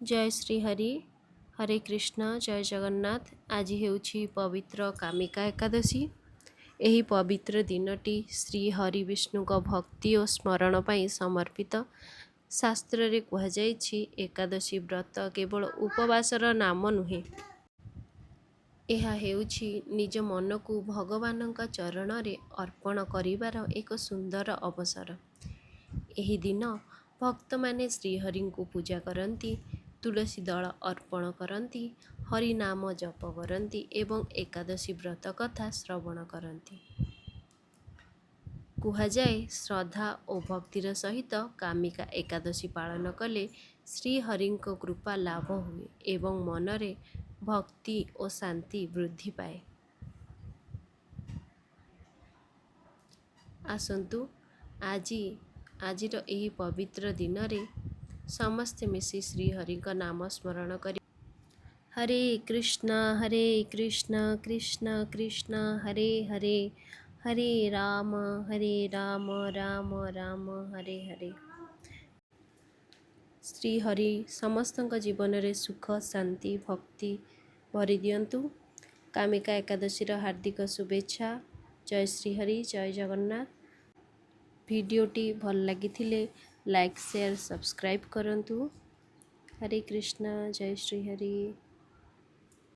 ଜୟ ଶ୍ରୀ ହରି, ହରେ କୃଷ୍ଣ, ଜୟ ଜଗନ୍ନାଥ। ଆଜି ହେଉଛି ପବିତ୍ର କାମିକା ଏକାଦଶୀ। ଏହି ପବିତ୍ର ଦିନଟି ଶ୍ରୀ ହରି ବିଷ୍ଣୁଙ୍କ ଭକ୍ତି ଓ ସ୍ମରଣ ପାଇଁ ସମର୍ପିତ। ଶାସ୍ତ୍ରରେ କୁହାଯାଇଛି, ଏକାଦଶୀ ବ୍ରତ କେବଳ ଉପବାସର ନାମ ନୁହେଁ, ଏହା ହେଉଛି ନିଜ ମନକୁ ଭଗବାନଙ୍କ ଚରଣରେ ଅର୍ପଣ କରିବାର ଏକ ସୁନ୍ଦର ଅବସର। ଏହି ଦିନ ଭକ୍ତମାନେ ଶ୍ରୀହରିଙ୍କୁ ପୂଜା କରନ୍ତି, ତୁଳସୀ ଦଳ ଅର୍ପଣ କରନ୍ତି, ହରିନାମ ଜପ କରନ୍ତି ଏବଂ ଏକାଦଶୀ ବ୍ରତ କଥା ଶ୍ରବଣ କରନ୍ତି। କୁହାଯାଏ, ଶ୍ରଦ୍ଧା ଓ ଭକ୍ତିର ସହିତ କାମିକା ଏକାଦଶୀ ପାଳନ କଲେ ଶ୍ରୀହରିଙ୍କ କୃପା ଲାଭ ହୁଏ ଏବଂ ମନରେ ଭକ୍ତି ଓ ଶାନ୍ତି ବୃଦ୍ଧି ପାଏ। ଆସନ୍ତୁ ଆଜିର ଏହି ପବିତ୍ର ଦିନରେ ସମସ୍ତେ ମିଶି ଶ୍ରୀହରିଙ୍କ ନାମ ସ୍ମରଣ କରି। ହରେ କୃଷ୍ଣ ହରେ କୃଷ୍ଣ କୃଷ୍ଣ କୃଷ୍ଣ ହରେ ହରେ, ହରେ ରାମ ହରେ ରାମ ରାମ ରାମ ହରେ ହରେ। ଶ୍ରୀହରି ସମସ୍ତଙ୍କ ଜୀବନରେ ସୁଖ, ଶାନ୍ତି, ଭକ୍ତି ଭରି ଦିଅନ୍ତୁ। କାମିକା ଏକାଦଶୀର ହାର୍ଦ୍ଦିକ ଶୁଭେଚ୍ଛା। ଜୟ ଶ୍ରୀହରି, ଜୟ ଜଗନ୍ନାଥ। ଭିଡ଼ିଓଟି ଭଲ ଲାଗିଥିଲେ ଲାଇକ୍, ସେୟାର, ସବସ୍କ୍ରାଇବ୍ କରନ୍ତୁ। ହରେ କୃଷ୍ଣ, ଜୟ ଶ୍ରୀହରି।